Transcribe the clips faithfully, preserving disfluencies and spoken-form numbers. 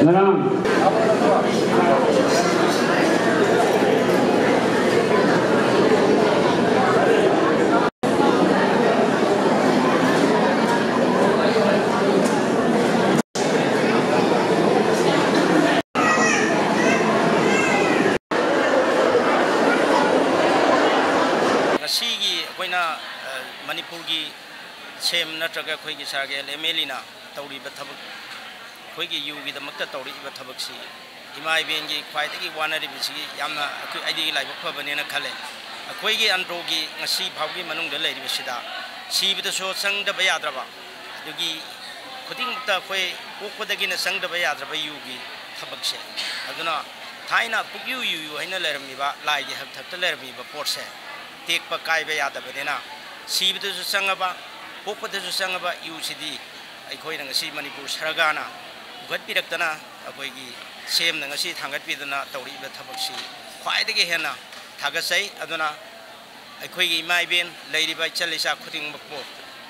ꯉꯔꯥꯡ ꯉꯁꯤꯒꯤ ꯑꯩꯈꯣꯏꯅ, ꯑ, ꯃꯅꯤꯄꯨꯔꯒꯤ ꯁꯤ ꯑꯦꯝ ꯅꯠꯇ꯭ꯔꯒ ꯑꯩꯈꯣꯏꯒꯤ ꯁꯥꯔꯒꯤ ꯑꯦꯝ ꯑꯦꯜ ꯑꯦꯅ ꯇꯧꯔꯤꯕ ꯊꯕꯛ, ꯑꯩꯈꯣꯏꯒꯤ ꯌꯨꯒꯤꯗꯃꯛꯇ ꯇꯧꯔꯛꯏꯕ ꯊꯕꯛꯁꯤ ꯏꯃꯥ ꯏꯕꯦꯟꯒꯤ ꯈ꯭ꯋꯥꯏꯗꯒꯤ ꯋꯥꯅꯔꯤꯕꯁꯤꯒꯤ ꯌꯥꯝꯅ ꯑꯩꯈꯣꯏ, ꯑꯩꯗꯤ ꯂꯥꯏꯕꯛ ꯐꯕꯅꯦꯅ ꯈꯜꯂꯦ꯫ ꯑꯩꯈꯣꯏꯒꯤ ꯑꯟꯗ꯭ꯔꯣꯒꯤ ꯉꯁꯤ ꯐꯥꯎꯒꯤ ꯃꯅꯨꯡꯗ ꯂꯩꯔꯤꯕꯁꯤꯗ ꯁꯤꯕꯗꯁꯨ ꯆꯪꯗꯕ ꯌꯥꯗ꯭ꯔꯕ, ꯑꯗꯨꯒꯤ ꯈꯨꯗꯤꯡꯃꯛꯇ ꯑꯩꯈꯣꯏ ꯄꯣꯛꯄꯗꯒꯤꯅ ꯆꯪꯗꯕ ꯌꯥꯗ꯭ꯔꯕ ꯌꯨꯒꯤ ꯊꯕꯛꯁꯦ꯫ ꯑꯗꯨꯅ ꯊꯥꯏꯅ ꯄꯨꯛꯌꯨ ꯌꯨꯌꯨ ꯍꯥꯏꯅ ꯂꯩꯔꯝꯃꯤꯕ, ꯂꯥꯏꯒꯤ ꯍꯛꯊꯛꯇ ꯂꯩꯔꯝꯃꯤꯕ ꯄꯣꯠꯁꯦ ꯇꯦꯛꯄ ꯀꯥꯏꯕ ꯌꯥꯗꯕꯅꯤꯅ, ꯁꯤꯕꯗꯁꯨ ꯆꯪꯉꯕ, ꯄꯣꯛꯄꯗꯁꯨ ꯆꯪꯉꯕ ꯌꯨꯁꯤꯗꯤ ꯑꯩꯈꯣꯏꯅ ꯉꯁꯤ ꯃꯅꯤꯄꯨꯔ ꯁꯔꯀꯥꯔꯅ ꯄꯨꯈꯠꯄꯤꯔꯛꯇꯅ ꯑꯩꯈꯣꯏꯒꯤ ꯁꯤ ꯑꯦꯝꯅ ꯉꯁꯤ ꯊꯥꯡꯒꯠꯄꯤꯗꯨꯅ ꯇꯧꯔꯛꯏꯕ ꯊꯕꯛꯁꯤ ꯈ꯭ꯋꯥꯏꯗꯒꯤ ꯍꯦꯟꯅ ꯊꯥꯒꯠꯆꯩ꯫ ꯑꯗꯨꯅ ꯑꯩꯈꯣꯏꯒꯤ ꯏꯃꯥ ꯏꯕꯦꯟ ꯂꯩꯔꯤꯕ ꯏꯆꯜ ꯏꯆꯥ ꯈꯨꯗꯤꯡꯃꯛꯄꯨ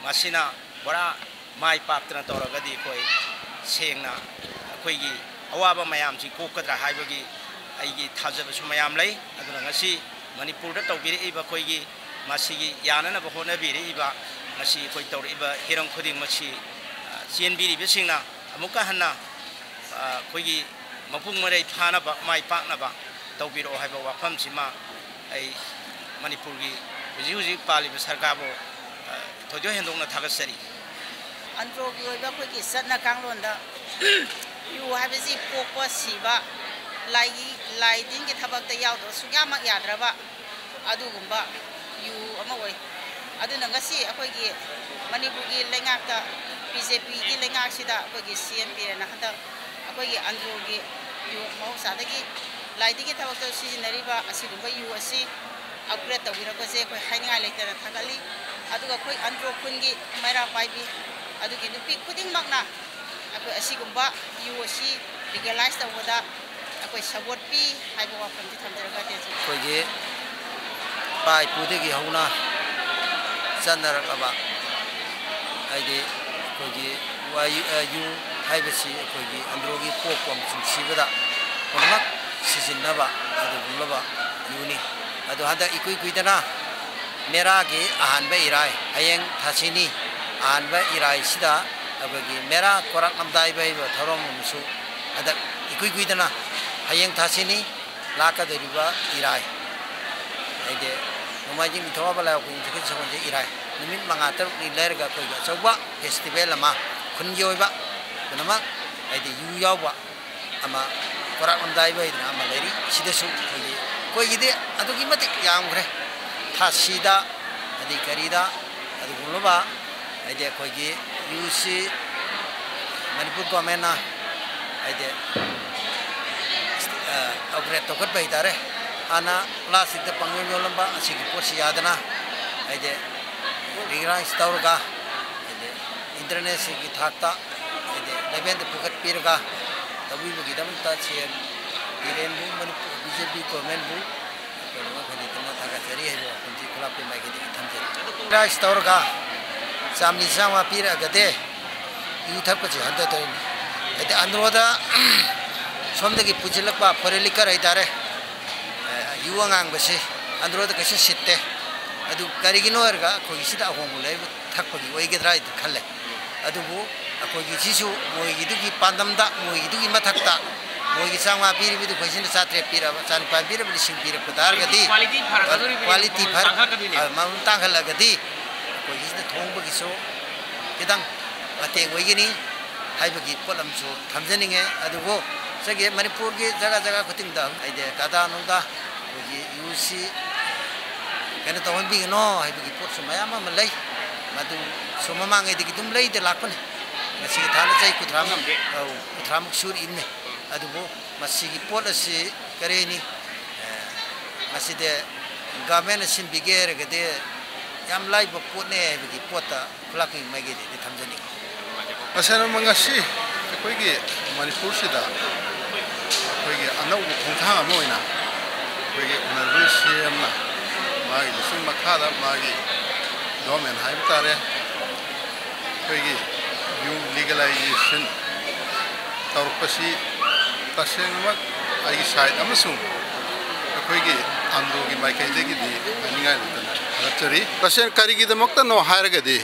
ꯃꯁꯤꯅ ꯄꯨꯔꯥ ꯃꯥꯏ ꯄꯥꯛꯇꯅ ꯇꯧꯔꯒꯗꯤ ꯑꯩꯈꯣꯏ ꯁꯦꯡꯅ ꯑꯩꯈꯣꯏꯒꯤ ꯑꯋꯥꯕ ꯃꯌꯥꯝꯁꯤ ꯀꯣꯛꯀꯗ꯭ꯔꯥ ꯍꯥꯏꯕꯒꯤ ꯑꯩꯒꯤ ꯊꯥꯖꯕꯁꯨ ꯃꯌꯥꯝ ꯂꯩ꯫ ꯑꯗꯨꯅ ꯉꯁꯤ ꯃꯅꯤꯄꯨꯔꯗ ꯇꯧꯕꯤꯔꯛꯏꯕ ꯑꯩꯈꯣꯏꯒꯤ ꯃꯁꯤꯒꯤ ꯌꯥꯅꯅꯕ ꯍꯣꯠꯅꯕꯤꯔꯛꯏꯕ, ꯃꯁꯤ ꯑꯩꯈꯣꯏ ꯇꯧꯔꯛꯏꯕ ꯍꯤꯔꯝ ꯈꯨꯗꯤꯡꯃꯛꯁꯤ, ꯑ, ꯆꯦꯟꯕꯤꯔꯤꯕꯁꯤꯡꯅ ꯑꯃꯨꯛꯀ ꯍꯟꯅ, ꯑ, ꯑꯩꯈꯣꯏꯒꯤ ꯃꯄꯨꯡ ꯃꯔꯩ ꯐꯥꯅꯕ, ꯃꯥꯏ ꯄꯥꯛꯅꯕ ꯇꯧꯕꯤꯔꯛꯑꯣ ꯍꯥꯏꯕ ꯋꯥꯐꯝꯁꯤꯃ ꯑꯩ ꯃꯅꯤꯄꯨꯔꯒꯤ ꯍꯧꯖꯤꯛ ꯍꯧꯖꯤꯛ ꯄꯥꯜꯂꯤꯕ ꯁꯔꯀꯥꯔꯕꯨ, ꯑ, ꯊꯣꯏꯗꯣꯛ ꯍꯦꯟꯗꯣꯛꯅ ꯊꯥꯒꯠꯆꯔꯤ꯫ ꯑꯟꯗ꯭ꯔꯣꯒꯤ ꯑꯣꯏꯕ ꯑꯩꯈꯣꯏꯒꯤ ꯆꯠꯅ ꯀꯥꯡꯂꯣꯟꯗ ꯌꯨ ꯍꯥꯏꯕꯁꯤ ꯄꯣꯛꯄ, ꯁꯤꯕ, ꯂꯥꯏꯒꯤ, ꯂꯥꯏ ꯇꯤꯟꯒꯤ ꯊꯕꯛꯇ ꯌꯥꯎꯗꯕ ꯁꯨꯡꯌꯥꯃꯛ ꯌꯥꯗ꯭ꯔꯕ ꯑꯗꯨꯒꯨꯝꯕ ꯌꯨ ꯑꯃ ꯑꯣꯏ꯫ ꯑꯗꯨꯅ ꯉꯁꯤ ꯑꯩꯈꯣꯏꯒꯤ ꯃꯅꯤꯄꯨꯔꯒꯤ ꯂꯩꯉꯥꯛꯇ, ꯕꯤ ꯖꯦ ꯄꯤꯒꯤ ꯂꯩꯉꯥꯛꯁꯤꯗ ꯑꯩꯈꯣꯏꯒꯤ ꯁꯤ ꯑꯦꯝ ꯕꯤꯔꯦꯟꯅ ꯍꯟꯗꯛ ꯑꯩꯈꯣꯏꯒꯤ ꯑꯟꯗ꯭ꯔꯣꯒꯤ ꯌꯨ, ꯃꯍꯧꯁꯥꯗꯒꯤ ꯂꯥꯏꯗꯤꯒꯤ ꯊꯕꯛꯇ ꯁꯤꯖꯤꯟꯅꯔꯤꯕ ꯑꯁꯤꯒꯨꯝꯕ ꯌꯨ ꯑꯁꯤ ꯑꯞꯒ꯭ꯔꯦꯗ ꯇꯧꯕꯤꯔꯛꯄꯁꯦ ꯑꯩꯈꯣꯏ ꯍꯥꯏꯅꯤꯡꯉꯥꯏ ꯂꯩꯇꯅ ꯊꯥꯒꯠꯂꯤ꯫ ꯑꯗꯨꯒ ꯑꯩꯈꯣꯏ ꯑꯟꯗ꯭ꯔꯣ ꯈꯨꯟꯒꯤ ꯃꯩꯔꯥ ꯄꯥꯏꯕꯤ ꯑꯗꯨꯒꯤ ꯅꯨꯄꯤ ꯈꯨꯗꯤꯡꯃꯛꯅ ꯑꯩꯈꯣꯏ ꯑꯁꯤꯒꯨꯝꯕ ꯌꯨ ꯑꯁꯤ ꯂꯤꯒꯦꯂꯥꯏꯁ ꯇꯧꯕꯗ ꯑꯩꯈꯣꯏ ꯁꯄꯣꯔꯠ ꯄꯤ ꯍꯥꯏꯕ ꯋꯥꯐꯝꯁꯤ ꯊꯝꯖꯔꯒ ꯇꯦꯟꯁꯤꯟꯖꯔꯤ꯫ ꯑꯩꯈꯣꯏꯒꯤ ꯏꯄꯥ ꯏꯄꯨꯗꯒꯤ ꯍꯧꯅ ꯆꯠꯅꯔꯛꯂꯕ, ꯍꯥꯏꯗꯤ ꯑꯩꯈꯣꯏꯒꯤ ꯋꯥꯌꯨ-, ꯑ, ꯌꯨ ꯍꯥꯏꯕꯁꯤ ꯑꯩꯈꯣꯏꯒꯤ ꯑꯟꯗ꯭ꯔꯣꯒꯤ ꯄꯣꯛꯄ ꯑꯃꯁꯨꯡ ꯁꯤꯕꯗ ꯄꯨꯝꯅꯃꯛ ꯁꯤꯖꯤꯟꯅꯕ ꯑꯗꯨꯒꯨꯝꯂꯕ ꯌꯨꯅꯤ꯫ ꯑꯗꯣ ꯍꯟꯗꯛ ꯏꯀꯨꯏ ꯀꯨꯏꯗꯅ ꯃꯦꯔꯥꯒꯤ ꯑꯍꯥꯟꯕ ꯏꯔꯥꯏ, ꯍꯌꯦꯡ ꯊꯥꯁꯤꯅꯤ, ꯑꯍꯥꯟꯕ ꯏꯔꯥꯏꯁꯤꯗ ꯑꯩꯈꯣꯏꯒꯤ ꯃꯦꯔꯥ ꯀꯣꯔꯥꯛ ꯂꯝꯗꯥꯏꯕ ꯍꯥꯏꯕ ꯊꯧꯔꯝ ꯑꯃꯁꯨ ꯍꯟꯗꯛ ꯏꯀꯨꯏ ꯀꯨꯏꯗꯅ ꯍꯌꯦꯡ ꯊꯥꯁꯤꯅꯤ, ꯂꯥꯛꯀꯗꯧꯔꯤꯕ ꯏꯔꯥꯏ, ꯍꯥꯏꯗꯤ ꯅꯣꯡꯃꯥꯏꯖꯤꯡ, ꯅꯤꯡꯊꯧꯀꯥꯕ, ꯂꯩꯕꯥꯛꯄꯣꯛꯄ, ꯅꯤꯡꯊꯧꯀꯥꯕ, ꯁꯒꯣꯜꯁꯦꯜ, ꯏꯔꯥꯏ, ꯅꯨꯃꯤꯠ ꯃꯉꯥ ꯇꯔꯨꯛꯅꯤ ꯂꯩꯔꯒ ꯑꯩꯈꯣꯏꯒꯤ ꯑꯆꯧꯕ ꯐꯦꯁꯇꯤꯚꯦꯜ ꯑꯃ, ꯈꯨꯟꯒꯤ ꯑꯣꯏꯕ ꯄꯨꯝꯅꯃꯛ, ꯍꯥꯏꯗꯤ ꯌꯨ ꯌꯥꯎꯕ ꯑꯃ, ꯀꯣꯔꯥꯛ ꯂꯝꯗꯥꯏꯕ ꯍꯥꯏꯗꯅ ꯑꯃ ꯂꯩꯔꯤ꯫ ꯁꯤꯗꯁꯨ ꯑꯩꯈꯣꯏꯒꯤ, ꯑꯩꯈꯣꯏꯒꯤꯗꯤ ꯑꯗꯨꯛꯀꯤ ꯃꯇꯤꯛ ꯌꯥꯝꯈ꯭ꯔꯦ꯫ ꯊꯥꯁꯤꯗ, ꯑꯗꯩ ꯀꯔꯤꯗ, ꯑꯗꯨꯒꯨꯝꯂꯕ, ꯍꯥꯏꯗꯤ ꯑꯩꯈꯣꯏꯒꯤ ꯌꯨꯁꯤ ꯃꯅꯤꯄꯨꯔ ꯒꯣꯔꯃꯦꯟꯅ, ꯍꯥꯏꯗꯤ, ꯑ, ꯑꯞꯒ꯭ꯔꯦꯗ ꯇꯧꯈꯠꯄ ꯍꯥꯏꯇꯥꯔꯦ꯫ ꯍꯥꯟꯅ ꯄ꯭ꯂꯥꯁꯇꯤꯛꯇ ꯄꯪꯌꯣꯟ ꯌꯣꯜꯂꯝꯕ ꯑꯁꯤꯒꯤ ꯄꯣꯠꯁꯤ ꯌꯥꯗꯅ, ꯍꯥꯏꯗꯤ, ꯔꯤꯒꯅꯥꯏꯁ ꯇꯧꯔꯒ, ꯍꯥꯏꯗꯤ, ꯏꯟꯇꯔꯅꯦꯁꯅꯦꯜꯒꯤ ꯊꯥꯛꯇ, ꯍꯥꯏꯗꯤ, ꯂꯦꯚꯦꯜꯗ ꯄꯨꯈꯠꯄꯤꯔꯒ ꯇꯧꯕꯤꯕꯒꯤꯗꯃꯛꯇ ꯁꯤ ꯑꯦꯝ ꯕꯤꯔꯦꯟꯕꯨ, ꯃꯅꯤꯄꯨꯔ ꯕꯤ ꯖꯦ ꯄꯤ ꯒꯣꯔꯃꯦꯟꯕꯨ ꯑꯩꯈꯣꯏꯅ ꯃꯈꯣꯏꯗꯤ ꯊꯥꯒꯠꯆꯔꯤ ꯍꯥꯏꯕ ꯋꯥꯐꯝꯁꯤ ꯈꯨꯂꯥꯛꯄꯤ ꯃꯥꯏꯀꯩꯗꯒꯤ ꯊꯝꯖꯔꯤ꯫ ꯔꯥꯏꯁ ꯇꯧꯔꯒ ꯆꯥꯝꯃꯔꯤ ꯆꯥꯝꯃꯉꯥ ꯄꯤꯔꯛꯑꯒꯗꯤ ꯌꯨ ꯊꯛꯄꯁꯤ ꯍꯟꯊꯗꯣꯏꯅꯤ꯫ ꯍꯥꯏꯗꯤ ꯑꯟꯗ꯭ꯔꯣꯗ ꯁꯣꯝꯗꯒꯤ ꯄꯨꯁꯤꯜꯂꯛꯄ ꯐꯣꯔꯦꯟ ꯂꯤꯀꯔ ꯍꯥꯏꯇꯥꯔꯦ, ꯌꯨ ꯑꯉꯥꯡꯕꯁꯤ ꯑꯟꯗ꯭ꯔꯣꯗ ꯀꯩꯁꯨ ꯁꯤꯠꯇꯦ꯫ ꯑꯗꯨ ꯀꯔꯤꯒꯤꯅꯣ ꯍꯥꯏꯔꯒ ꯑꯩꯈꯣꯏꯒꯤ ꯁꯤꯗ ꯑꯍꯣꯡꯕ ꯂꯩꯕ ꯊꯛꯄꯒꯤ ꯑꯣꯏꯒꯗ꯭ꯔꯥ ꯍꯥꯏꯗꯨ ꯈꯜꯂꯦ꯫ ꯑꯗꯨꯕꯨ ꯑꯩꯈꯣꯏꯒꯤ ꯁꯤꯁꯨ ꯃꯣꯏꯒꯤꯗꯨꯒꯤ ꯄꯥꯟꯗꯝꯗ, ꯃꯣꯏꯒꯤꯗꯨꯒꯤ ꯃꯊꯛꯇ, ꯃꯣꯏꯒꯤ ꯆꯥꯝꯃꯉꯥ ꯄꯤꯔꯤꯕꯗꯨ ꯑꯩꯈꯣꯏ ꯁꯤꯅ ꯆꯥꯇ꯭ꯔꯦꯠ ꯄꯤꯔꯕ, ꯆꯥꯅꯤꯄꯥꯟ ꯄꯤꯔꯕ, ꯂꯤꯁꯤꯡ ꯄꯤꯔꯛꯄ ꯇꯥꯔꯒꯗꯤ, ꯀ꯭ꯋꯥꯂꯤꯇꯤ ꯐꯔꯛꯀꯗꯣꯔꯤꯕꯅꯤ, ꯀ꯭ꯋꯥꯂꯤꯇꯤ ꯃꯃꯜ ꯐꯔ-, ꯇꯥꯡꯈꯠꯀꯗꯣꯏꯅꯦ꯫ ꯑ, ꯃꯃꯜ ꯇꯥꯡꯈꯠꯂꯒꯗꯤ ꯑꯩꯈꯣꯏꯒꯤ ꯁꯤꯗ ꯊꯣꯡꯕꯒꯤꯁꯨ ꯈꯤꯇꯪ ꯃꯇꯦꯡ ꯑꯣꯏꯒꯅꯤ ꯍꯥꯏꯕꯒꯤ ꯄꯣꯠ ꯑꯃꯁꯨ ꯊꯝꯖꯅꯤꯡꯉꯦ꯫ ꯑꯗꯨꯕꯨ ꯉꯁꯥꯏꯒꯤ ꯃꯅꯤꯄꯨꯔꯒꯤ ꯖꯒꯥ ꯖꯒꯥ ꯈꯨꯗꯤꯡꯗ, ꯍꯥꯏꯗꯤ, ꯀꯗꯥ ꯅꯨꯡꯗꯥ ꯑꯩꯈꯣꯏꯒꯤ ꯌꯨꯁꯤ ꯀꯩꯅꯣ ꯇꯧꯍꯟꯕꯤꯒꯅꯣ ꯍꯥꯏꯕꯒꯤ ꯄꯣꯠꯁꯨ ꯃꯌꯥꯝ ꯑꯃ ꯂꯩ꯫ ꯃꯗꯨꯁꯨ ꯃꯃꯥꯡꯉꯩꯗꯒꯤ ꯑꯗꯨꯝ ꯂꯩꯗ ꯂꯥꯛꯄꯅꯤ꯫ ꯉꯁꯤꯒꯤ ꯊꯥꯅ ꯆꯍꯤ ꯀꯨꯟꯊ꯭ꯔꯥꯃꯨꯛ, ꯑꯧ, ꯀꯨꯟꯊ꯭ꯔꯥꯃꯨꯛ ꯁꯨꯔꯛꯏꯕꯅꯤ꯫ ꯑꯗꯨꯕꯨ ꯃꯁꯤꯒꯤ ꯄꯣꯠ ꯑꯁꯤ ꯀꯔꯤꯅꯤ, ꯑꯦ, ꯃꯁꯤꯗ ꯒꯚꯔꯟꯃꯦꯟꯅ ꯁꯤꯟꯕꯤꯒꯦ ꯍꯥꯏꯔꯒꯗꯤ ꯌꯥꯝ ꯂꯥꯏꯕ ꯄꯣꯠꯅꯦ ꯍꯥꯏꯕꯒꯤ ꯄꯣꯠꯇ ꯈꯨꯂꯥꯛꯄꯤ ꯃꯥꯏꯀꯩꯗꯒꯤ ꯊꯝꯖꯅꯤꯡꯉꯤ꯫ ꯃꯁꯦꯟ ꯑꯃ ꯉꯁꯤ ꯑꯩꯈꯣꯏꯒꯤ ꯃꯅꯤꯄꯨꯔꯁꯤꯗ ꯑꯩꯈꯣꯏꯒꯤ ꯑꯅꯧꯕ ꯈꯣꯡꯊꯥꯡ ꯑꯃ ꯑꯣꯏꯅ ꯑꯩꯈꯣꯏꯒꯤ ꯑꯣꯅꯔꯦꯕꯜ ꯁꯤ ꯑꯦꯝꯅ ꯃꯥꯒꯤ ꯃꯈꯥꯗ ꯃꯥꯒꯤ ꯒꯣꯔꯃꯦꯟ ꯍꯥꯏꯕ ꯇꯥꯔꯦ, ꯑꯩꯈꯣꯏꯒꯤ ꯌꯨ ꯂꯤꯒꯦꯂꯥꯏꯖꯦꯁꯟ ꯇꯧꯔꯛꯄꯁꯤ ꯇꯁꯦꯡꯅꯃꯛ ꯑꯩꯒꯤ ꯁꯥꯏꯠ ꯑꯃꯁꯨꯡ ꯑꯩꯈꯣꯏꯒꯤ ꯑꯟꯗ꯭ꯔꯣꯒꯤ ꯃꯥꯏꯀꯩꯗꯒꯤꯗꯤ ꯍꯥꯏꯅꯤꯡꯉꯥꯏ ꯂꯩꯇꯅ ꯊꯥꯒꯠꯆꯔꯤ꯫ ꯇꯁꯦꯡꯅ ꯀꯔꯤꯒꯤꯗꯃꯛꯇꯅꯣ ꯍꯥꯏꯔꯒꯗꯤ,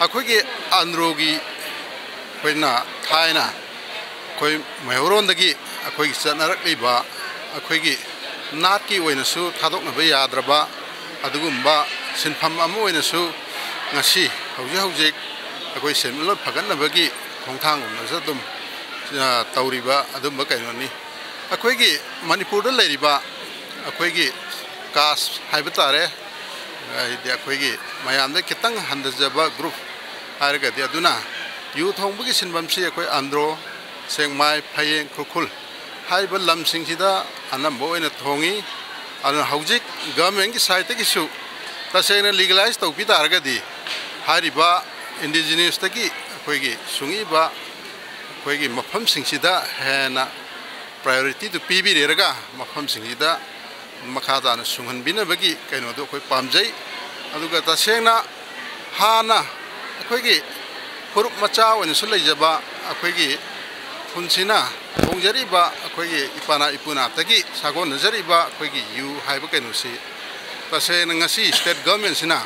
ꯑꯩꯈꯣꯏꯒꯤ ꯑꯟꯗ꯭ꯔꯣꯒꯤ ꯑꯩꯈꯣꯏꯅ ꯊꯥꯏꯅ ꯑꯩꯈꯣꯏ ꯃꯩꯍꯧꯔꯣꯟꯗꯒꯤ ꯑꯩꯈꯣꯏꯒꯤ ꯆꯠꯅꯔꯛꯂꯤꯕ, ꯑꯩꯈꯣꯏꯒꯤ ꯅꯥꯠꯀꯤ ꯑꯣꯏꯅꯁꯨ ꯊꯥꯗꯣꯛꯅꯕ ꯌꯥꯗ꯭ꯔꯕ, ꯑꯗꯨꯒꯨꯝꯕ ꯁꯤꯟꯐꯝ ꯑꯃ ꯑꯣꯏꯅꯁꯨ ꯉꯁꯤ ꯍꯧꯖꯤꯛ ꯍꯧꯖꯤꯛ ꯑꯩꯈꯣꯏ ꯁꯦꯟꯃꯤꯠꯂꯣꯟ ꯐꯒꯠꯅꯕꯒꯤ ꯈꯣꯡꯊꯥꯡ ꯑꯣꯏꯅꯁꯨ ꯑꯗꯨꯝ, ꯑ, ꯇꯧꯔꯤꯕ ꯑꯗꯨꯝꯕ ꯀꯩꯅꯣꯅꯤ꯫ ꯑꯩꯈꯣꯏꯒꯤ ꯃꯅꯤꯄꯨꯔꯗ ꯂꯩꯔꯤꯕ ꯑꯩꯈꯣꯏꯒꯤ ꯀꯥꯁ ꯍꯥꯏꯕ ꯇꯥꯔꯦ, ꯍꯥꯏꯗꯤ ꯑꯩꯈꯣꯏꯒꯤ ꯃꯌꯥꯝꯗ ꯈꯤꯇꯪ ꯍꯟꯊꯖꯕ ꯒ꯭ꯔꯨꯞ ꯍꯥꯏꯔꯒꯗꯤ, ꯑꯗꯨꯅ ꯌꯨ ꯊꯣꯡꯕꯒꯤ ꯁꯤꯟꯐꯝꯁꯤ ꯑꯩꯈꯣꯏ ꯑꯟꯗ꯭ꯔꯣ, ꯁꯦꯛꯃꯥꯏ, ꯐꯌꯦꯡ, ꯈꯨꯔꯈꯨꯜ ꯍꯥꯏꯔꯤꯕ ꯂꯝꯁꯤꯡꯁꯤꯗ ꯑꯅꯝꯕ ꯑꯣꯏꯅ ꯊꯣꯡꯉꯤ꯫ ꯑꯗꯨꯅ ꯍꯧꯖꯤꯛ ꯒꯚꯔꯟꯃꯦꯟꯠꯀꯤ ꯁꯥꯏꯠꯇꯒꯤꯁꯨ ꯇꯁꯦꯡꯅ ꯂꯤꯒꯦꯂꯥꯏꯁ ꯇꯧꯕꯤ ꯇꯥꯔꯒꯗꯤ, ꯍꯥꯏꯔꯤꯕ ꯏꯟꯗꯤꯖꯤꯅꯁꯇꯒꯤ ꯑꯩꯈꯣꯏꯒꯤ ꯁꯨꯡꯉꯤꯕ ꯑꯩꯈꯣꯏꯒꯤ ꯃꯐꯝꯁꯤꯡꯁꯤꯗ ꯍꯦꯟꯅ ꯄ꯭ꯔꯥꯏꯌꯣꯔꯤꯇꯤꯗꯨ ꯄꯤꯕꯤꯔꯦꯔꯒ ꯃꯐꯝꯁꯤꯡꯁꯤꯗ ꯃꯈꯥ ꯇꯥꯅ ꯁꯨꯡꯍꯟꯕꯤꯅꯕꯒꯤ ꯀꯩꯅꯣꯗꯣ ꯑꯩꯈꯣꯏ ꯄꯥꯝꯖꯩ꯫ ꯑꯗꯨꯒ ꯇꯁꯦꯡꯅ ꯍꯥꯟꯅ ꯑꯩꯈꯣꯏꯒꯤ ꯐꯨꯔꯨꯞ ꯃꯆꯥ ꯑꯣꯏꯅꯁꯨ ꯂꯩꯖꯕ ꯑꯩꯈꯣꯏꯒꯤ ꯈꯨꯟꯁꯤꯅ ꯊꯣꯡꯖꯔꯤꯕ ꯑꯩꯈꯣꯏꯒꯤ ꯏꯄꯥꯅ ꯏꯄꯨꯅꯥꯇꯒꯤ ꯁꯥꯒꯣꯟꯅꯖꯔꯤꯕ ꯑꯩꯈꯣꯏꯒꯤ ꯌꯨ ꯍꯥꯏꯕ ꯀꯩꯅꯣꯁꯤ ꯇꯁꯦꯡꯅ ꯉꯁꯤ ꯁ꯭ꯇꯦꯠ ꯒꯚꯔꯟꯃꯦꯟꯠꯁꯤꯅ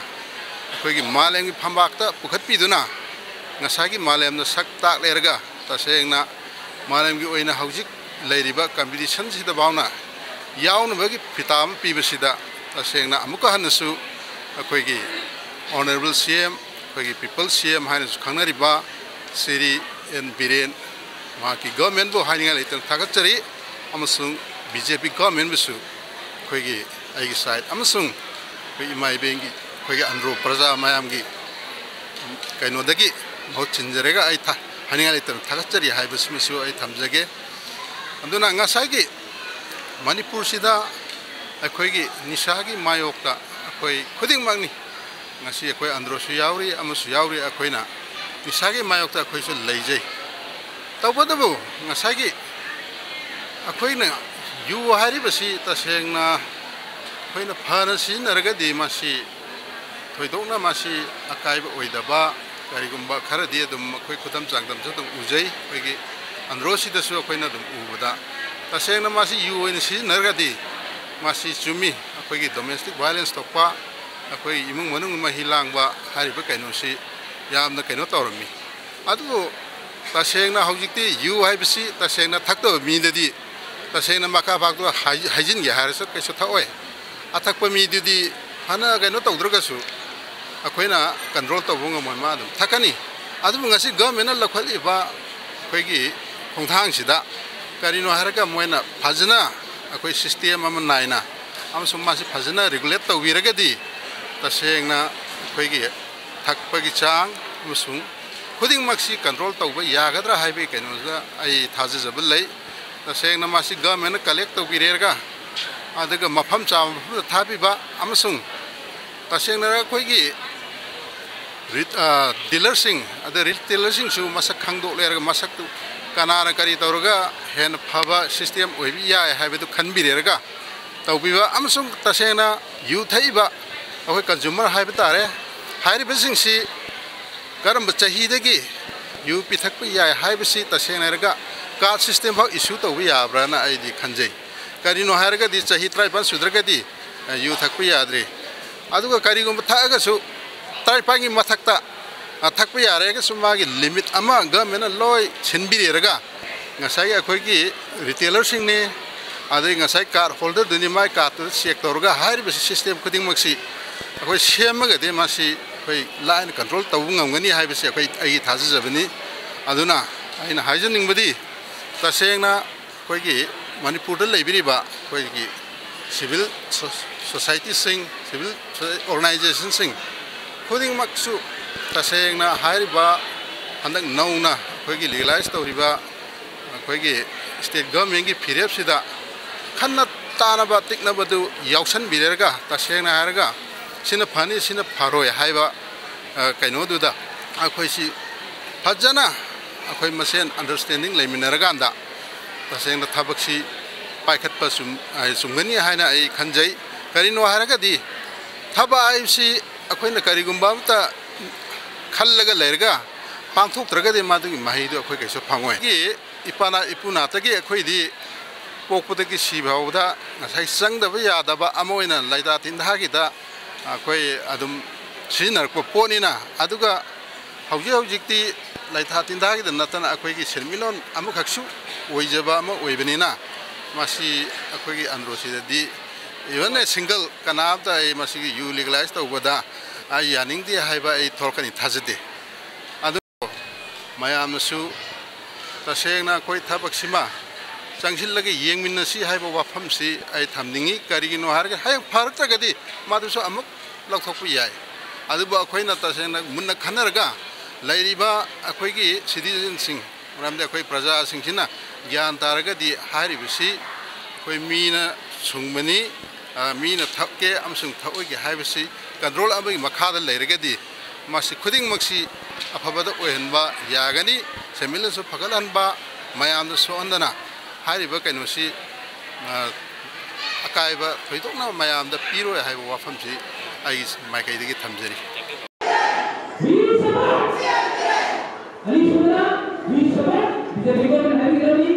ꯑꯩꯈꯣꯏꯒꯤ ꯃꯥꯂꯦꯝꯒꯤ ꯐꯝꯕꯥꯛꯇ ꯄꯨꯈꯠꯄꯤꯗꯨꯅ ꯉꯁꯥꯏꯒꯤ ꯃꯥꯂꯦꯝꯗ ꯁꯛ ꯇꯥꯛꯂꯦꯔꯒ ꯇꯁꯦꯡꯅ ꯃꯥꯂꯦꯝꯒꯤ ꯑꯣꯏꯅ ꯍꯧꯖꯤꯛ ꯂꯩꯔꯤꯕ ꯀꯝꯄꯤꯇꯤꯁꯟꯁꯤꯗ ꯐꯥꯎꯅ ꯌꯥꯎꯅꯕꯒꯤ ꯐꯤꯇꯥ ꯑꯃ ꯄꯤꯕꯁꯤꯗ ꯇꯁꯦꯡꯅ ꯑꯃꯨꯛꯀ ꯍꯟꯅꯁꯨ ꯑꯩꯈꯣꯏꯒꯤ ꯑꯣꯅꯔꯦꯕꯜ ꯁꯤ ꯑꯦꯝ, ꯑꯩꯈꯣꯏꯒꯤ ꯄꯤꯄꯜ ꯁꯤ ꯑꯦꯝ ꯍꯥꯏꯅꯁꯨ ꯈꯪꯅꯔꯤꯕ ꯁ꯭ꯔꯤ ꯑꯦꯟ ꯕꯤꯔꯦꯟ, ꯃꯍꯥꯛꯀꯤ ꯒꯚꯔꯟꯃꯦꯟꯠꯕꯨ ꯍꯥꯏꯅꯤꯡꯉꯥꯏ ꯂꯩꯇꯅ ꯊꯥꯒꯠꯆꯔꯤ꯫ ꯑꯃꯁꯨꯡ ꯕꯤ ꯖꯦ ꯄꯤ ꯒꯚꯔꯟꯃꯦꯟꯠꯕꯨꯁꯨ ꯑꯩꯈꯣꯏꯒꯤ, ꯑꯩꯒꯤ ꯁꯥꯏꯠ ꯑꯃꯁꯨꯡ ꯑꯩꯈꯣꯏ ꯏꯃꯥ ꯏꯕꯦꯟꯒꯤ, ꯑꯩꯈꯣꯏꯒꯤ ꯑꯟꯗ꯭ꯔꯣ ꯄ꯭ꯔꯖꯥ ꯃꯌꯥꯝꯒꯤ ꯀꯩꯅꯣꯗꯒꯤ ꯃꯍꯨꯠ ꯁꯤꯟꯖꯔꯒ ꯑꯩ ꯊꯥ-, ꯍꯥꯏꯅꯤꯡꯉꯥꯏ ꯂꯩꯇꯅ ꯊꯥꯒꯠꯆꯔꯤ ꯍꯥꯏꯕꯁꯤꯃꯁꯨ ꯑꯩ ꯊꯝꯖꯒꯦ꯫ ꯑꯗꯨꯅ ꯉꯁꯥꯏꯒꯤ ꯃꯅꯤꯄꯨꯔꯁꯤꯗ ꯑꯩꯈꯣꯏꯒꯤ ꯅꯤꯁꯥꯒꯤ ꯃꯥꯌꯣꯛꯇ ꯑꯩꯈꯣꯏ ꯈꯨꯗꯤꯡꯃꯛꯅꯤ, ꯉꯁꯤ ꯑꯩꯈꯣꯏ ꯑꯟꯗ꯭ꯔꯣꯁꯨ ꯌꯥꯎꯔꯤ, ꯑꯃꯁꯨ ꯌꯥꯎꯔꯤ, ꯑꯩꯈꯣꯏꯅ ꯅꯤꯁꯥꯒꯤ ꯃꯥꯌꯣꯛꯇ ꯑꯩꯈꯣꯏꯁꯨ ꯂꯩꯖꯩ꯫ ꯇꯧꯕꯇꯕꯨ ꯉꯁꯥꯏꯒꯤ ꯑꯩꯈꯣꯏꯅ ꯌꯨ ꯍꯥꯏꯔꯤꯕꯁꯤ ꯇꯁꯦꯡꯅ ꯑꯩꯈꯣꯏꯅ ꯐꯅ ꯁꯤꯖꯤꯟꯅꯔꯒꯗꯤ ꯃꯁꯤ ꯊꯣꯏꯗꯣꯛꯅ ꯃꯁꯤ ꯑꯀꯥꯏꯕ ꯑꯣꯏꯗꯕ, ꯀꯔꯤꯒꯨꯝꯕ ꯈꯔꯗꯤ ꯑꯗꯨꯝ ꯑꯩꯈꯣꯏ ꯈꯨꯗꯝ ꯆꯥꯡꯗꯝꯁꯨ ꯑꯗꯨꯝ ꯎꯖꯩ꯫ ꯑꯩꯈꯣꯏꯒꯤ ꯑꯟꯗ꯭ꯔꯣꯁꯤꯗꯁꯨ ꯑꯩꯈꯣꯏꯅ ꯑꯗꯨꯝ ꯎꯕꯗ, ꯇꯁꯦꯡꯅ ꯃꯁꯤ ꯌꯨ ꯑꯣꯏꯅ ꯁꯤꯖꯤꯟꯅꯔꯒꯗꯤ ꯃꯁꯤ ꯆꯨꯝꯃꯤ, ꯑꯩꯈꯣꯏꯒꯤ domestic violence ꯊꯣꯛꯄ, ꯑꯩꯈꯣꯏ ꯏꯃꯨꯡ ꯃꯅꯨꯡ ꯃꯍꯤ ꯂꯥꯡꯕ ꯍꯥꯏꯔꯤꯕ ꯀꯩꯅꯣꯁꯤ ꯌꯥꯝꯅ ꯀꯩꯅꯣ ꯇꯧꯔꯝꯃꯤ꯫ ꯑꯗꯨꯕꯨ ꯇꯁꯦꯡꯅ ꯍꯧꯖꯤꯛꯇꯤ ꯌꯨ ꯍꯥꯏꯕꯁꯤ ꯇꯁꯦꯡꯅ ꯊꯛꯇꯕ ꯃꯤꯗꯗꯤ ꯇꯁꯦꯡꯅ ꯃꯈꯥ ꯐꯥꯛꯇꯣꯛ ꯍꯥꯏ-, ꯍꯥꯏꯖꯤꯟꯒꯦ ꯍꯥꯏꯔꯁꯨ ꯀꯩꯁꯨ ꯊꯛꯑꯣꯏ꯫ ꯑꯊꯛꯄ ꯃꯤꯗꯨꯗꯤ ꯐꯅ ꯀꯩꯅꯣ ꯇꯧꯗ꯭ꯔꯒꯁꯨ ꯑꯩꯈꯣꯏꯅ control ꯇꯧꯕ ꯉꯝꯃꯣꯏ, ꯃꯥ ꯑꯗꯨꯝ ꯊꯛꯀꯅꯤ꯫ ꯑꯗꯨꯕꯨ ꯉꯁꯤ governmentꯅ ꯂꯧꯈꯠꯂꯤꯕ ꯑꯩꯈꯣꯏꯒꯤ ꯈꯣꯡꯊꯥꯡꯁꯤꯗ ꯀꯔꯤꯅꯣ ꯍꯥꯏꯔꯒ ꯃꯣꯏꯅ ꯐꯖꯅ ꯑꯩꯈꯣꯏ system ꯑꯃ ꯅꯥꯏꯅ ꯑꯃꯁꯨꯡ ꯃꯥꯁꯤ ꯐꯖꯅ regulate ꯇꯧꯕꯤꯔꯒꯗꯤ ꯇꯁꯦꯡꯅ ꯑꯩꯈꯣꯏꯒꯤ ꯊꯛꯄꯒꯤ ꯆꯥꯡ ꯑꯃꯁꯨꯡ ꯈꯨꯗꯤꯡꯃꯛꯁꯤ control ꯇꯧꯕ ꯌꯥꯒꯗ꯭ꯔꯥ ꯍꯥꯏꯕꯒꯤ ꯀꯩꯅꯣꯗ ꯑꯩ ꯊꯥꯖꯖꯕ ꯂꯩ꯫ ꯇꯁꯦꯡꯅ ꯃꯁꯤ governmentꯅ collect ꯇꯧꯕꯤꯔꯦꯔꯒ, ꯑꯗꯨꯒ ꯃꯐꯝ ꯆꯥꯕ ꯃꯐꯝꯗ ꯊꯥꯕꯤꯕ ꯑꯃꯁꯨꯡ ꯇꯁꯦꯡꯅ ꯑꯩꯈꯣꯏꯒꯤ ꯔꯤꯠ-, ꯑ, dealerꯁꯤꯡ, ꯑꯗ retailerꯁꯤꯡꯁꯨ ꯃꯁꯛ ꯈꯪꯗꯣꯛ ꯂꯩꯔꯒ ꯃꯁꯛꯇꯨ ꯀꯅꯥꯅ ꯀꯔꯤ ꯇꯧꯔꯒ ꯍꯦꯟꯅ ꯐꯕ system ꯑꯣꯏꯕ ꯌꯥꯏ ꯍꯥꯏꯕꯗꯨ ꯈꯟꯕꯤꯔꯦꯔꯒ ꯇꯧꯕꯤꯕ ꯑꯃꯁꯨꯡ ꯇꯁꯦꯡꯅ ꯌꯨ ꯊꯛꯏꯕ ꯑꯩꯈꯣꯏ consumer ꯍꯥꯏꯕ ꯇꯥꯔꯦ, ꯍꯥꯏꯔꯤꯕꯁꯤꯡꯁꯤ ꯀꯔꯝꯕ ꯆꯍꯤꯗꯒꯤ ꯌꯨ ꯄꯤꯊꯛꯄ ꯌꯥꯏ ꯍꯥꯏꯕꯁꯤ ꯇꯁꯦꯡꯅ ꯍꯥꯏꯔꯒ card system ꯐꯥꯎ issue ꯇꯧꯕ ꯌꯥꯕ꯭ꯔꯥꯅ ꯑꯩꯗꯤ ꯈꯟꯖꯩ꯫ ꯀꯔꯤꯅꯣ ꯍꯥꯏꯔꯒꯗꯤ ꯆꯍꯤ ꯇꯔꯥꯅꯤꯄꯥꯟ ꯁꯨꯗ꯭ꯔꯒꯗꯤ, ꯑ, ꯌꯨ ꯊꯛꯄ ꯌꯥꯗ꯭ꯔꯤ꯫ ꯑꯗꯨꯒ ꯀꯔꯤꯒꯨꯝꯕ ꯊꯛꯑꯒꯁꯨ ꯇꯔꯥꯅꯤꯄꯥꯟꯒꯤ ꯃꯊꯛꯇ, ꯑ, ꯊꯛꯄ ꯌꯥꯔꯦꯒꯁꯨ ꯃꯥꯒꯤ limit ꯑꯃ governmentꯅ ꯂꯣꯏ ꯁꯤꯟꯕꯤꯔꯦꯔꯒ ꯉꯁꯥꯏꯒꯤ ꯑꯩꯈꯣꯏꯒꯤ retailerꯁꯤꯡꯅꯤ, ꯑꯗꯩ ꯉꯁꯥꯏ card holderꯗꯨꯅꯤ, ꯃꯥꯏ cardꯇꯨꯗ check ꯇꯧꯔꯒ ꯍꯥꯏꯔꯤꯕꯁꯤ system ꯈꯨꯗꯤꯡꯃꯛꯁꯤ ꯑꯩꯈꯣꯏ ꯁꯦꯝꯃꯒꯗꯤ ꯃꯁꯤ ꯑꯩꯈꯣꯏ ꯂꯥꯏꯅ control ꯇꯧꯕ ꯉꯝꯒꯅꯤ ꯍꯥꯏꯕꯁꯤ ꯑꯩꯈꯣꯏ, ꯑꯩꯒꯤ ꯊꯥꯖꯖꯕꯅꯤ꯫ ꯑꯗꯨꯅ ꯑꯩꯅ ꯍꯥꯏꯖꯅꯤꯡꯕꯗꯤ ꯇꯁꯦꯡꯅ ꯑꯩꯈꯣꯏꯒꯤ ꯃꯅꯤꯄꯨꯔꯗ ꯂꯩꯕꯤꯔꯤꯕ ꯑꯩꯈꯣꯏꯒꯤ civil so-, societyꯁꯤꯡ, civil organizationꯁꯤꯡ ꯈꯨꯗꯤꯡꯃꯛꯁꯨ ꯇꯁꯦꯡꯅ ꯍꯥꯏꯔꯤꯕ ꯍꯟꯗꯛ ꯅꯧꯅ ꯑꯩꯈꯣꯏꯒꯤ legalize ꯇꯧꯔꯤꯕ ꯑꯩꯈꯣꯏꯒꯤ state governmentꯀꯤ ꯐꯤꯔꯦꯞꯁꯤꯗ ꯈꯟꯅ ꯇꯥꯅꯕ ꯇꯤꯛꯅꯕꯗꯨ ꯌꯥꯎꯁꯟꯕꯤꯔꯒ, ꯇꯁꯦꯡꯅ ꯍꯥꯏꯔꯒ ꯁꯤꯅ ꯐꯅꯤ, ꯁꯤꯅ ꯐꯔꯣꯏ ꯍꯥꯏꯕ, ꯑ, ꯀꯩꯅꯣꯗꯨꯗ ꯑꯩꯈꯣꯏꯁꯤ ꯐꯖꯅ ꯑꯩꯈꯣꯏ ꯃꯁꯦꯟ understanding ꯂꯩꯃꯤꯟꯅꯔꯀꯥꯟꯗ ꯇꯁꯦꯡꯅ ꯊꯕꯛꯁꯤ ꯄꯥꯏꯈꯠꯄ ꯆꯨꯝ-, ꯑ, ꯆꯨꯝꯒꯅꯤ ꯍꯥꯏꯅ ꯑꯩ ꯈꯟꯖꯩ꯫ ꯀꯔꯤꯅꯣ ꯍꯥꯏꯔꯒꯗꯤ, ꯊꯕꯛ ꯍꯥꯏꯕꯁꯤ ꯑꯩꯈꯣꯏꯅ ꯀꯔꯤꯒꯨꯝꯕ ꯑꯃꯇ ꯈꯜꯂꯒ ꯂꯩꯔꯒ ꯄꯥꯡꯊꯣꯛꯇ꯭ꯔꯒꯗꯤ ꯃꯗꯨꯒꯤ ꯃꯍꯩꯗꯨ ꯑꯩꯈꯣꯏ ꯀꯩꯁꯨ ꯐꯪꯉꯣꯏ꯫ ꯑꯩꯒꯤ ꯏꯄꯥꯅ ꯏꯄꯨ ꯅꯥꯇꯒꯤ ꯑꯩꯈꯣꯏꯗꯤ ꯄꯣꯛꯄꯗꯒꯤ ꯁꯤꯕ ꯐꯥꯎꯕꯗ ꯉꯁꯥꯏ ꯆꯪꯗꯕ ꯌꯥꯗꯕ ꯑꯃ ꯑꯣꯏꯅ ꯂꯩꯇꯥ ꯇꯤꯟꯊꯥꯒꯤꯗ ꯑꯩꯈꯣꯏ ꯑꯗꯨꯝ ꯁꯤꯖꯤꯟꯅꯔꯛꯄ ꯄꯣꯠꯅꯤꯅ, ꯑꯗꯨꯒ ꯍꯧꯖꯤꯛ ꯍꯧꯖꯤꯛꯇꯤ ꯂꯩꯊꯥ ꯇꯤꯟꯊꯥꯒꯤꯗ ꯅꯠꯇꯅ ꯑꯩꯈꯣꯏꯒꯤ ꯁꯦꯟꯃꯤꯠꯂꯣꯟ ꯑꯃꯈꯛꯁꯨ ꯑꯣꯏꯖꯕ ꯑꯃ ꯑꯣꯏꯕꯅꯤꯅ, ꯃꯁꯤ ꯑꯩꯈꯣꯏꯒꯤ ꯑꯟꯗ꯭ꯔꯣꯁꯤꯗꯗꯤ even a single ꯀꯅꯥꯝꯇ ꯑꯩ ꯃꯁꯤꯒꯤ ꯌꯨ ꯂꯤꯒꯂꯥꯏꯁ ꯇꯧꯕꯗ ꯑꯩ ꯌꯥꯅꯤꯡꯗꯦ ꯍꯥꯏꯕ ꯑꯩ ꯊꯣꯛꯂꯛꯀꯅꯤ ꯊꯥꯖꯗꯦ꯫ ꯑꯗꯨ ꯃꯌꯥꯝꯅꯁꯨ ꯇꯁꯦꯡꯅ ꯑꯩꯈꯣꯏ ꯊꯕꯛꯁꯤꯃ ꯆꯪꯁꯤꯜꯂꯒ ꯌꯦꯡꯃꯤꯟꯅꯁꯤ ꯍꯥꯏꯕ ꯋꯥꯐꯝꯁꯤ ꯑꯩ ꯊꯝꯅꯤꯡꯉꯤ꯫ ꯀꯔꯤꯒꯤꯅꯣ ꯍꯥꯏꯔꯒ ꯍꯌꯦꯡ ꯐꯔꯛꯇ꯭ꯔꯒꯗꯤ ꯃꯗꯨꯁꯨ ꯑꯃꯨꯛ ꯂꯧꯊꯣꯛꯄ ꯌꯥꯏ꯫ ꯑꯗꯨꯕꯨ ꯑꯩꯈꯣꯏꯅ ꯇꯁꯦꯡꯅ ꯃꯨꯟꯅ ꯈꯟꯅꯔꯒ ꯂꯩꯔꯤꯕ ꯑꯩꯈꯣꯏꯒꯤ ꯁꯤꯇꯤꯖꯟꯁꯤꯡ, ꯃꯔꯝꯗꯤ ꯑꯩꯈꯣꯏ ꯄ꯭ꯔꯖꯥꯁꯤꯡꯁꯤꯅ ꯒ꯭ꯌꯥꯟ ꯇꯥꯔꯒꯗꯤ ꯍꯥꯏꯔꯤꯕꯁꯤ ꯑꯩꯈꯣꯏ ꯃꯤꯅ ꯁꯨꯡꯕꯅꯤ, ꯑ, ꯃꯤꯅ ꯊꯛꯀꯦ ꯑꯃꯁꯨꯡ ꯊꯛꯑꯣꯏꯒꯦ ꯍꯥꯏꯕꯁꯤ ꯀꯟꯇ꯭ꯔꯣꯜ ꯑꯃꯒꯤ ꯃꯈꯥꯗ ꯂꯩꯔꯒꯗꯤ ꯃꯁꯤ ꯈꯨꯗꯤꯡꯃꯛꯁꯤ ꯑꯐꯕꯗ ꯑꯣꯏꯍꯟꯕ ꯌꯥꯒꯅꯤ꯫ ꯁꯦꯟꯃꯤꯠꯂꯣꯟꯁꯨ ꯐꯒꯠꯍꯟꯕ, ꯃꯌꯥꯝꯗ ꯁꯣꯛꯍꯟꯗꯅ ꯍꯥꯏꯔꯤꯕ ꯀꯩꯅꯣꯁꯤ, ꯑ, ꯑꯀꯥꯏꯕ ꯊꯣꯏꯗꯣꯛꯅ ꯃꯌꯥꯝꯗ ꯄꯤꯔꯣꯏ ꯍꯥꯏꯕ ꯋꯥꯐꯝꯁꯤ ꯑꯩꯒꯤ ꯃꯥꯏꯀꯩꯗꯒꯤ ꯊꯝꯖꯔꯤ꯫ ꯑꯅꯤꯁꯨꯕꯗ ꯕꯤ ꯁꯕꯥꯁ ꯕꯤ ꯖꯦ ꯄꯤ ꯒꯣꯔꯃꯦꯟ ꯍꯥꯏꯕꯤꯒꯗꯕꯅꯤ꯫